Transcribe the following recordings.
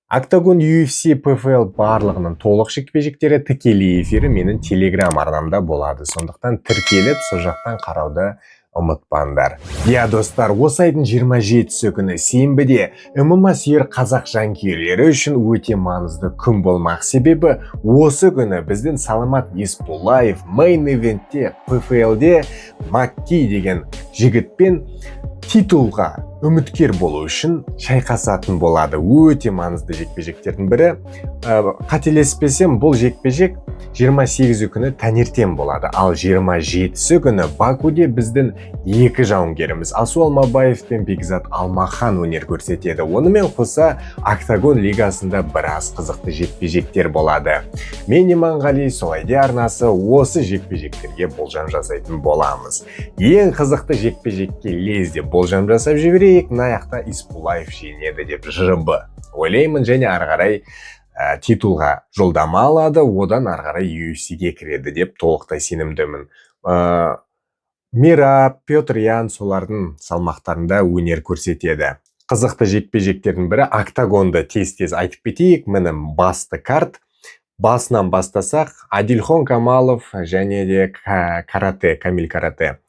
Октагон, UFC, PFL барлығының толық жекпе-жектері, тікелей эфирі менің Телеграм арнамда болады. Сондықтан тіркеліп, сол жақтан қарауды ұмытпаңдар. Иә, достар, осы айдың 27-сі күні, сенбіде ММА сүйер қазақ жанкүйерлері үшін өте маңызды күн болмақ. Себебі осы күні біздің Саламат Есболаев мейн ивентте PFL-де Макки деген жігітпен титулға үміткер болу үшін шайқасатын болады. Өте маңызды жекпе-жектердің бірі. Қателеспесем, бұл жекпе-жек 28 күні таңертең болады. Ал 27-сі күні Бакуде біздің екі жауынгеріміз Асу Алмабаев пен Бекзат Алмахан өнер көрсетеді. Онымен қоса Октагон лигасында біраз қызықты жекпе-жектер болады. Мен, Иманғали, Солайде арнасы, осы жекпе-жектерге болжам жасайтын боламыз. Ең қызықты жекпе-жекке лезде болжам жасап жіберейік. Мына жақта Испулаев жеңеді деп жб ойлаймын және ары қарай титулға жолдама алады, одан ары қарай UFC-ге кіреді деп толықтай сенімдімін. Мираб, Петр Ян солардың салмақтарында өнер көрсетеді. Қызықты жекпе-жектердің бірі Октагонды тез-тез айтып кетейік. Міне, басты карт. Басынан бастасақ, Адилхон Камалов және де Карате, Камиль Карате.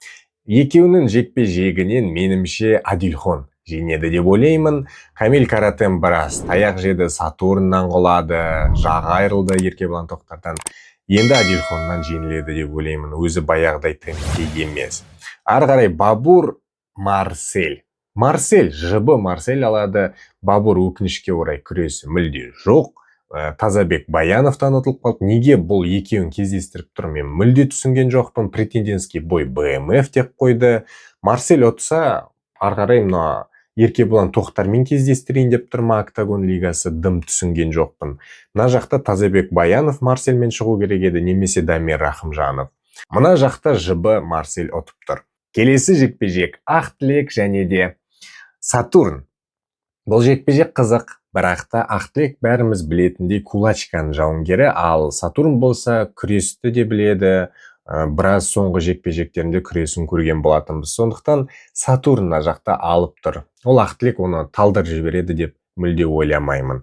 Екеуінің жекпе-жегінен менімше Адилхон жеңеді деп ойлаймын. Камиль Каратен біраз таяқ жеді, Сатурннан құлады, жағы айырылды Еркебұлан Тоқтардан. Енді Адилхоннан жеңіледі деп ойлаймын. Өзі баяғыдай темпте емес. Ары қарай Бабур, Марсель. Марсель, ЖБ Марсель алады. Бабур, өкінішке орай, күресі мүлде жоқ. Тазабек Баяновтан ұтылып қалды. Неге бұл екеуін кездестіріп тұр, мен мүлде түсінген жоқпын. Претендентский бой БМФ деп қойды. Марсель ұтса, ары қарай мына Еркебұлан Тоқтармен кездестірейін деп тұр ма Октагон лигасы, дым түсінген жоқпын. Мына жақта Тазабек Баянов Марсельмен шығу керек еді немесе Дамир Рахымжанов. Мына жақта ЖБ Марсель ұтып тұр. Келесі жекпе-жек Ақтілек және де Сатурн. Бұл жекпе-жек қызық, бірақ та Ақтілек бәріміз білетіндей кулачканың жауынгері, ал Сатурн болса күресті де біледі, біраз соңғы жекпе-жектерінде күресін көрген болатынбыз. Сондықтан Сатурн мына жақта алып тұр. Ол Ақтілек оны талдырып жібереді деп мүлде ойламаймын.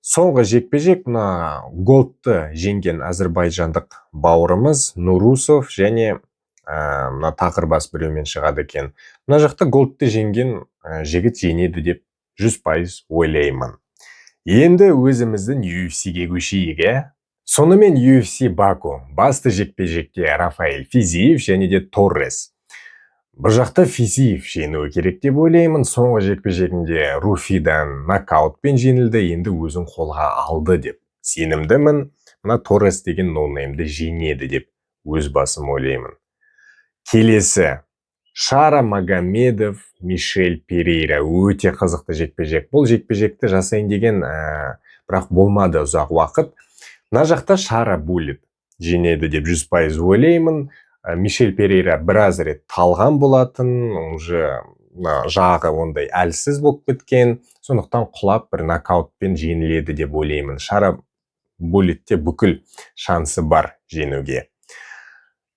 Соңғы жекпе-жек мына Голдты жеңген әзірбайжандық бауырымыз Нурусов және мына тақырбас біреумен шығады екен. Мына жақта Голдты жеңген жігіт жеңеді деп 100% ойлаймын. Енді өзіміздің UFC-ге көшейік, ә? Сонымен, UFC Баку басты жекпе-жекте Рафаэль Физиев және де Торрес. Бұл жақта Физиев жеңуі керек деп ойлаймын. Соңғы жекпе-жегінде Руфидан нокаутпен жеңілді, енді өзін қолға алды деп сенімдімін. Мына Торрес деген ноунеймді жеңеді деп өз басым ойлаймын. Келесі Шара Магомедов, Мишель Перейра, өте қызықты жекпе-жек. Бұл жекпе-жекті жасайын деген, бірақ болмады ұзақ уақыт. Мына жақта Шара Буллет жеңеді деп 100% ойлаймын. Мишель Перейра біраз рет талған болатын, уже мына жағы ондай әлсіз болып кеткен, сондықтан құлап бір нокаутпен жеңіледі деп ойлаймын. Шара Буллетте бүкіл шансы бар жеңуге.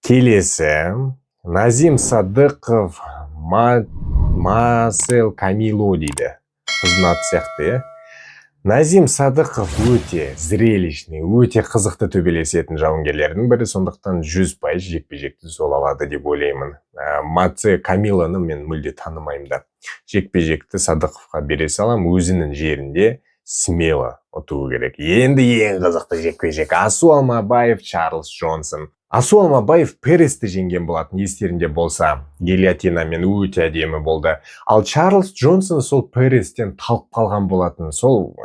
Келесі Назим Садықов, Масел Камило дейді. Қыздың аты сияқты, иә. Назим Садықов өте зрелищный, өте қызықты төбелесетін жауынгерлердің бірі, сондықтан 100% жекпе-жекті сол алады деп ойлаймын. Маце Камиланы мен мүлде танымаймын да. Жекпе-жекті Садықовқа бере салам, өзінің жерінде смело ұтуы керек. Енді ең қызықты жекпе-жек Асу Алмабаев, Чарльз Джонсон. Асу Алмабаев Пересті жеңген болатын, естерінде болса, гильотинамен, өте әдемі болды. Ал Чарльз Джонсон сол Перестен талып қалған болатын. Сол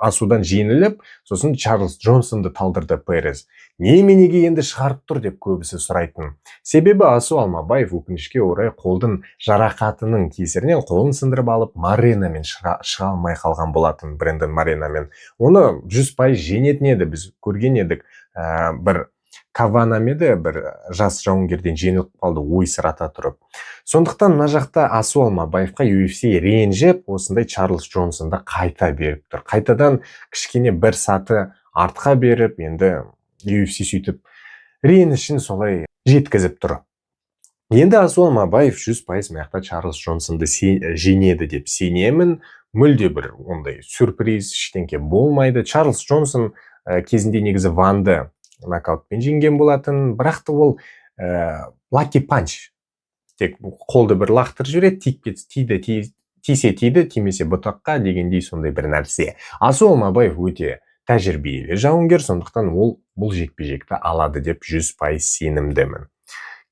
Асудан жеңіліп, сосын Чарльз Джонсонды талдырды Перес. Неменеге енді шығарып тұр деп көбісі сұрайтын. Себебі Асу Алмабаев, өкінішке орай, қолдың жарақатының кесірінен қолын сындырып алып, Мореномен шыға алмай қалған болатын, Брэндон Мореномен. Оны 100% жеңетін еді, біз көрген едік. Бір Кавана ма еді, бір жас жауынгерден жеңіліп қалды ойсырата тұрып. Сондықтан мына жақта Асу Алмабаевқа UFC ренжіп, осындай Чарльз Джонсонды қайта беріп тұр. Қайтадан кішкене бір саты артқа беріп, енді UFC сөйтіп ренішін солай жеткізіп тұр. Енді Асу Алмабаев 100% мына жақта Чарльз Джонсонды жеңеді деп сенемін. Мүлде бір ондай сюрприз ештеңке болмайды. Чарльз Джонсон кезінде негізі Ванды нокаутпен жеңген болатын, бірақ та ол lucky punch, тек қолды бір лақтырып жібереді, тиіп кетсе тиді, тисе тиді, тимесе бұтаққа дегендей, сондай бір нәрсе. Асу Алмабаев өте тәжірибелі жауынгер, сондықтан ол бұл жекпе-жекті алады деп 100% сенімдімін.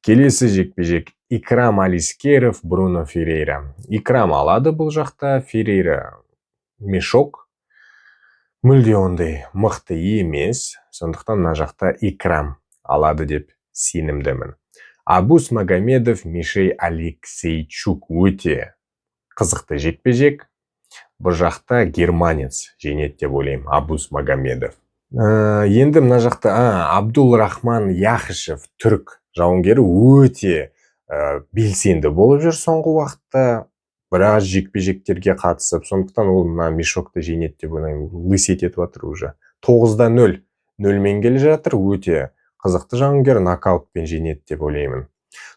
Келесі жекпе-жек: Икрам Алискеров, Бруно Феррейра. Икрам алады бұл жақта. Феррейра мешок, мүлде ондай мықты емес, сондықтан мына жақта Икрам алады деп сенімдімін. Абус Магомедов, Мишей Алексейчук, өте қызықты жекпе-жек. Бұл жақта германец жеңеді деп ойлаймын, Абус Магомедов. Енді мына жақта Абдул Рахман Яхышев, түрік жауынгері, өте белсенді болып жүр соңғы уақытта, біраз жекпе жектерге қатысып, сондықтан ол мына мешокты жеңеді деп ойлаймын. Лысеть етіп жатыр уже, 9-да 0, нөлмен келе жатыр. Өте қызықты жауынгер, нокаутпен жеңеді деп ойлаймын.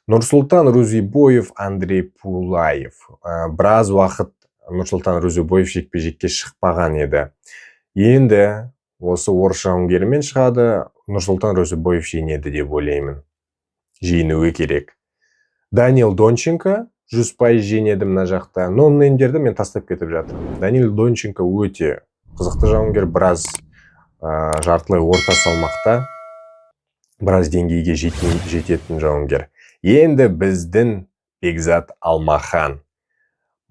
Нұрсұлтан Рузибоев, Андрей Пулаев. Біраз уақыт Нұрсұлтан Рузибоев жекпе жекке шықпаған еді, енді осы орыс жауынгерімен шығады. Нұрсұлтан Рузибоев жеңеді деп ойлаймын, жеңуі керек. Данил Донченко 100% жеңеді мына жақта. Ноунеймдерді мен тастап кетіп жатырмын. Данил Донченко өте қызықты жауынгер, біраз жартылай орта салмақта біраз деңгейге жететін жауынгер. Енді біздің Бекзат Алмахан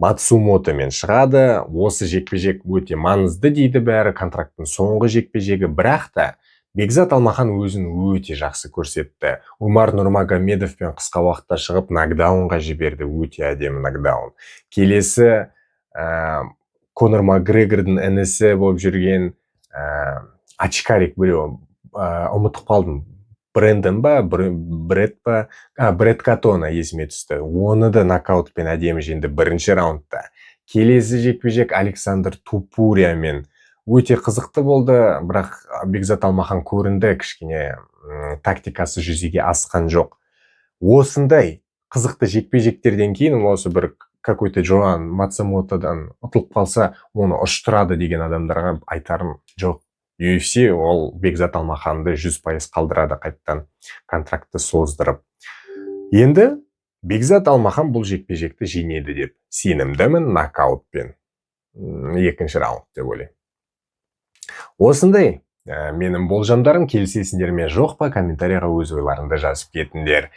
Мацумотомен шығады. Осы жекпе-жек өте маңызды дейді бәрі, контракттың соңғы жекпе-жегі. Бірақ та Бекзат Алмахан өзін өте жақсы көрсетті. Умар Нұрмагомедовпен қысқа уақытта шығып, нокдаунға жіберді, өте әдемі нокдаун. Келесі Конор Макгрегордың інісі болып жүрген очкарик біреу, ұмытып қалдым, Брэндон ба, Бред па, Бред Катона есіме түсті, оны да нокаутпен әдемі жеңді бірінші раундта. Келесі жекпе-жек Александр Тупуриямен өте қызықты болды, бірақ Бекзат Алмахан көрінді, кішкене тактикасы жүзеге асқан жоқ. Осындай қызықты жекпе-жектерден кейін осы бір какой-то Жоан Мацумотодан ұтылып қалса, оны ұштырады деген адамдарға айтарым: жоқ, UFC ол Бекзат Алмаханды 100% қалдырады қайттан контрактты создырып. Енді Бекзат Алмахан бұл жекпе-жекті жеңеді деп сенімдімін, нокаутпен, екінші раунд деп ойлаймын. Осындай менің болжамдарым. Келісесіңдер ме, жоқ па, комментарийға өз ойларыңды жазып кетіңдер.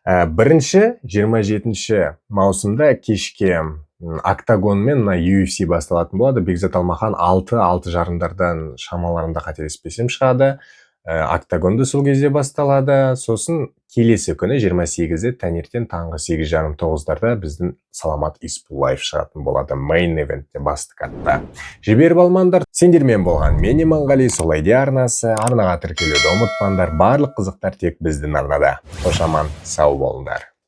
Бірінші 27 маусымда кешке Октагон мен мына UFC басталатын болады. Бекзат Алмахан 6, 6:30-дардан шамаларында, қателеспесем, шығады. Октагонда сол кезде басталады. Сосын келесі күні 28-і таңертең таңғы 8:30, 9-дарда біздің Саламат Испулаев шығатын болады main event те, басты картта. Жіберіп алмаңдар. Сендермен болған мен, Иманғали, Солайде арнасы. Арнаға тіркелуді ұмытпаңдар, барлық қызықтар тек біздің арнада. Қош, аман сау болыңдар.